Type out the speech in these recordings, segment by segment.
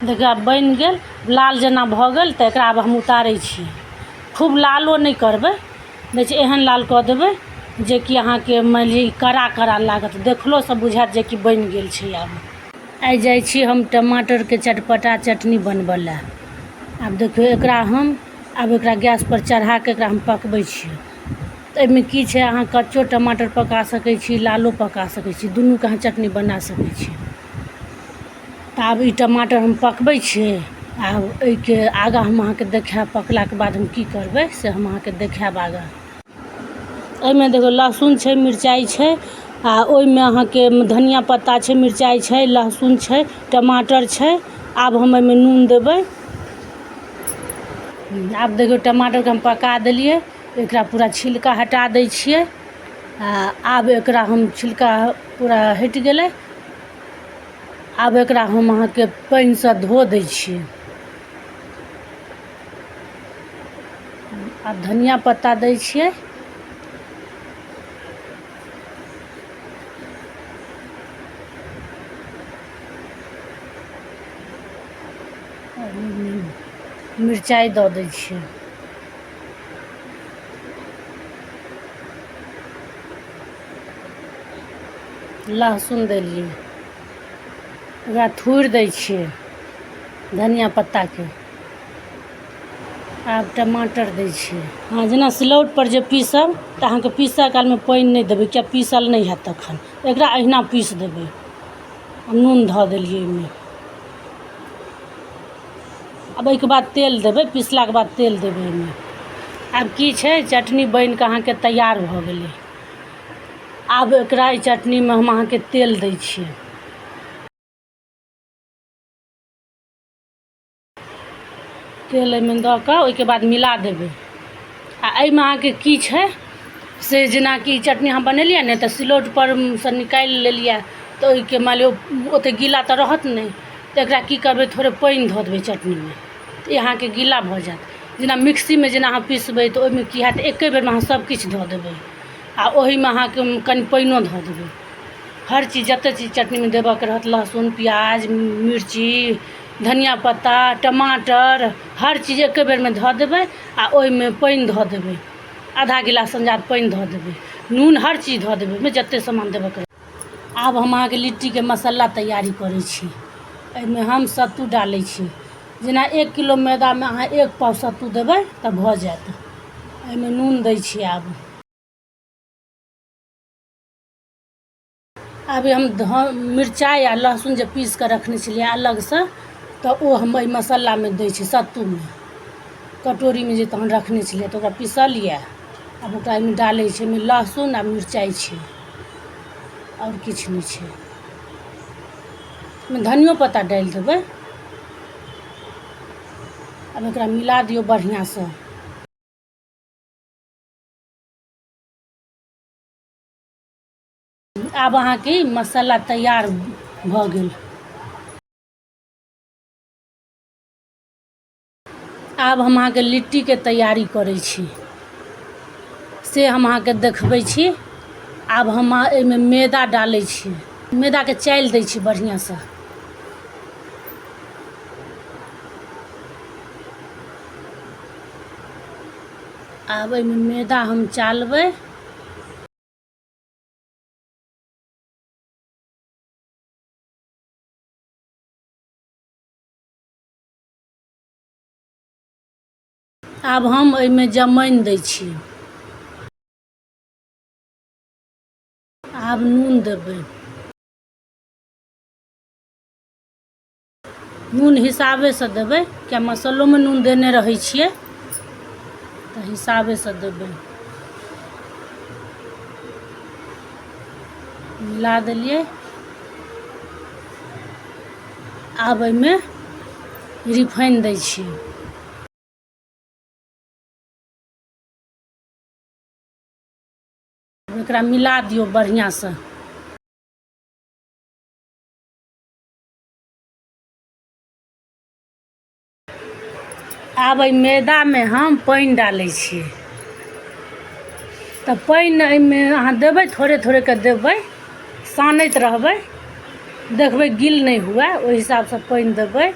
देखियौ आब बनि गेल, लाल जेना भऽ गेल, तऽ एकरा आब हम उतारै छी। खूब लालो नहि करबै, नहि छै एहन लाल कऽ देबै जेकि अहाँके मानि लिअ कड़ा कड़ा लागत, देखलोसँ बुझायत जेकि बनि गेल छै। आब आइ जाइ छी हम टमाटरके चटपटा चटनी बनबऽ लए। आब देखियौ, एकरा हम आब एकरा गैसपर चढ़ाकऽ एकरा हम पकबै छी। तऽ एहिमे की छै, अहाँ कच्चो टमाटर पका सकै छी, लालो पका सकै छी, दुनूके अहाँ चटनी बना सकै छी। तऽ आब ई टमाटर हम पकबै छियै। आब एहिके आगाँ हम अहाँके देखायब, पकलाके बाद हम की करबै से हम अहाँके देखायब आगाँ। एहिमे देखियौ, लहसुन छै, मिरचाइ छै, आ ओहिमे अहाँके धनिया पत्ता छै, मिरचाइ छै, लहसुन छै, टमाटर छै। आब हम एहिमे नून देबै। आब देखियौ, टमाटरके हम पका देलियै। एकरा पूरा छिलका हटा दै छियै। आ आब एकरा हम छिलका पूरा हटि गेलै। आब एकरा हम अहाँके पानिसँ धो दै छियै। आब धनिया पत्ता दै छियै। मिरचाइ दऽ दै छियै। लहसुन देलियै। ओकरा थुड़ि दै छियै धनिया पत्ताके। आब टमाटर दै छियै। हँ, जेना सिलौटपर जे पीसब तऽ अहाँके पीसऽ कालमे पानि नहि देबै, किएक पीसल नहि हैत तखन। एकरा अहिना पीस देबै। आ नून धऽ देलियै ओहिमे। आब एहिके बाद तेल देबै। पिसलाके बाद तेल देबै ओहिमे। आब की छै, चटनी बनि कऽ अहाँके तैयार भऽ गेलै। आब एकरा एहि चटनीमे हम अहाँके तेल दै छियै। तेल एहिमे दऽ कऽ ओहिके बाद मिला देबै। आ एहिमे अहाँके की छै से, जेनाकि चटनी अहाँ बनेलियै ने, तऽ सिलौटपर सँ निकालि लेलियै, तऽ ओहिके मानि लियौ ओतेक गीला तऽ रहत नहि, तऽ एकरा की करबै, थोड़े पानि धऽ देबै चटनीमे, तऽ ई अहाँके गीला भऽ जायत। जेना मिक्सीमे जेना अहाँ पिसबै, तऽ ओहिमे की हैत, एके बेरमे अहाँ सभकिछु धऽ देबै आ ओहीमे अहाँके कनि पानिओ धऽ देबै। हर चीज, जतेक चीज चटनीमे देबयके रहत, लहसुन, प्याज, मिर्ची, धनिया पत्ता, टमाटर, हर चीज एके बेरमे धऽ देबै आ ओहिमे पानि धऽ देबै। आधा गिलास अंदाज पानि धऽ देबै। नून, हर चीज धऽ देबै ओहिमे, जतेक सामान देबयके रहत। आब हम अहाँके लिट्टीके मसाला तैयारी करै छी। एहिमे हम सत्तू डालै छी। जेना 1 किलो मैदामे अहाँ 1 पाव सत्तू देबै तऽ भऽ जायत। एहिमे नून दै छी। आब आब हम मिरचाइ आ लहसुन जे पीस कऽ रखने छलियै अलगसँ, तऽ ओ हम एहि मसालामे दै छी। सत्तूमे कटोरीमे जे तहन रखने छलियै, तऽ ओकरा पिसलियै, आब ओकरा एहिमे डालै छै। एहिमे लहसुन आ मिरचाइ छै, आओर किछु नहि छै। ओहिमे धनियो पत्ता डालि देबै। आब एकरा मिला दियौ बढ़िआँसँ। आब अहाँके मसाला तैयार भऽ गेल। आब हम अहाँके लिट्टीके तैयारी करै छी, से हम अहाँके देखबै छी। आब हम एहिमे मैदा डालै छी। मैदाके चालि दै छी बढ़िआँसँ। आब एहिमे मैदा हम चालबै। आब हम एहिमे जमाइन दै छी। आब नून देबै। नून हिसाबेसँ देबै, किया मसल्लोमे नून देने रहै छियै, तऽ हिसाबेसँ देबै। मिला देलियै। आब एहिमे रिफाइन दै छियै। एकरा मिला दियौ बढ़िआँसँ। आब एहि मैदामे हम पानि डालै छियै। तऽ पानि एहिमे अहाँ देबै, थोड़े थोड़ेके देबै, सानैत रहबै, देखबै गिल नहि हुए, ओहि हिसाबसँ पानि देबै।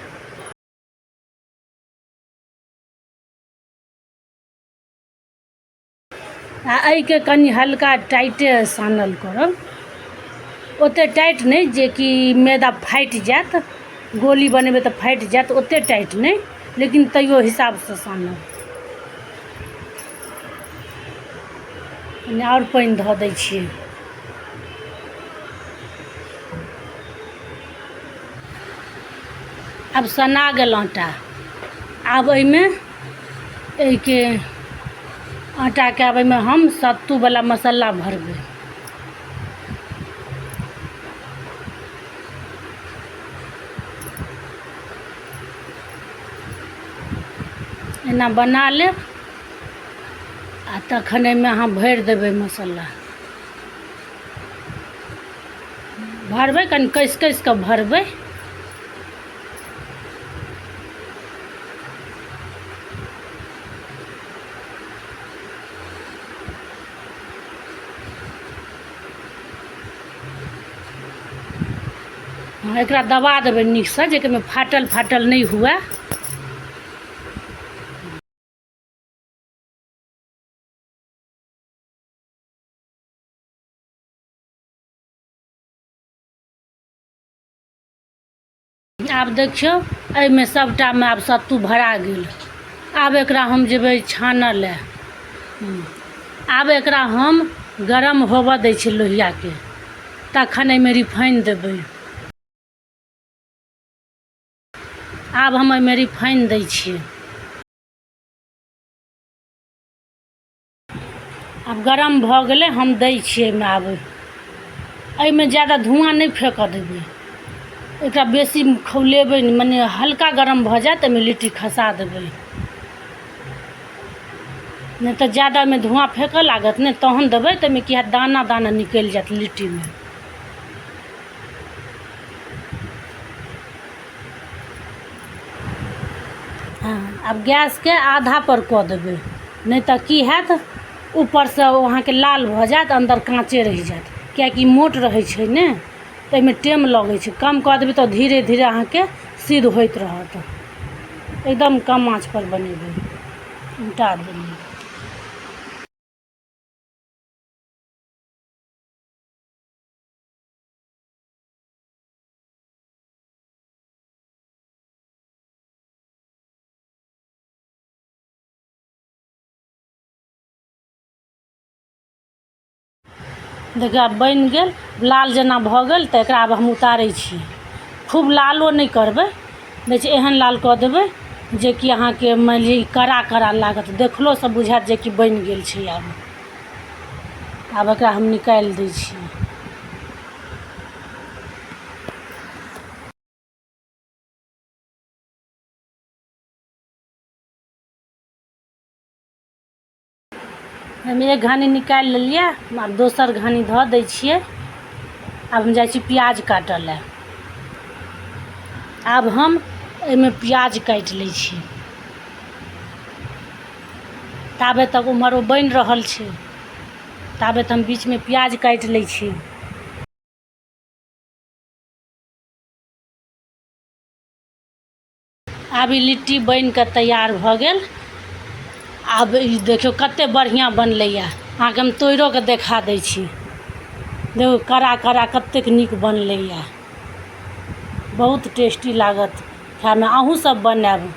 आ एहिके कनि हल्का टाइटे सानल करब, ओतेक टाइट नहि जेकि मैदा फाटि जायत, गोली बनेबै तऽ फाटि जायत, ओतेक टाइट नहि, लेकिन तैयो हिसाबसँ सानब। कनि आओर पानि धऽ दै छियै। आब सना गेल आटा। आब एहिमे एहिके आटाके आब एहिमे हम सत्तूवला मसाला भरबै। एना बना लेब आ तखन एहिमे अहाँ भरि देबै मसाला। भरबै कनि कसि कसि कऽ भरबै। हँ, एकरा दबा देबै नीकसँ, जे एहिमे फाटल फाटल नहि हुए। आब देखियौ, एहिमे सभटामे आब सत्तू भरा गेल। आब एकरा हम जेबै छानऽ लए। आब एकरा हम गरम होबऽ दै छियै लोहियाके, तखन एहिमे रिफाइन देबै। आब हम एहिमे रिफाइन दै छियै। आब गरम भऽ गेलै, हम दै छियै एहिमे। आब एहिमे ज्यादा धुआँ नहि फेकऽ देबै एकरा, बेसी खौलेबै नहि, मने हल्का गरम भऽ जायत, एहिमे लिट्टी खसा देबै। नहि तऽ ज्यादा एहिमे धुआँ फेकऽ लागत ने, तहन देबै तऽ एहिमे की हैत, दाना दाना निकलि जायत लिट्टीमे। हँ, आब गैसके आधापर कऽ देबै, नहि तऽ की हैत, ऊपरसँ ओ अहाँके लाल भऽ जायत, अन्दर काँचे रहि जायत, किएकि मोट रहै छै ने, ताहिमे टाइम लगै छै। कम कऽ देबै तऽ धीरे धीरे अहाँके सिद्ध होइत रहत। एकदम कम आँचपर बनेबै। उल्टा देबै। देखियौ, आब बनि गेल, लाल जेना भऽ गेल, तऽ एकरा आब हम उतारै छी। खूब लालो नहि करबै, दै छै एहन लाल कऽ देबै जेकि अहाँके मानि लिअ कड़ा कड़ा लागत, देखलोसँ बुझायत जेकि बनि गेल छै। आब आब एकरा हम निकालि दै छी। हम एक घानी निकालि लेलियै, आब दोसर घानी धऽ दै छियै। आब हम जाइ छी प्याज काटऽ लए। आब हम एहिमे प्याज काटि लै छी। ताबे तक ओम्हर ओ बनि रहल छै, ताबे तऽ हम बीचमे प्याज काटि लै छी। आब ई लिट्टी बनि कऽ तैयार भऽ गेल। आब ई देखियौ कतेक बढ़िआँ बनलैए। अहाँके हम तोड़िओ कऽ देखा दै छी। देखू, कड़ा कड़ा कतेक नीक बनलैए। बहुत टेस्टी लागत खायमे। अहूँसभ बनायब।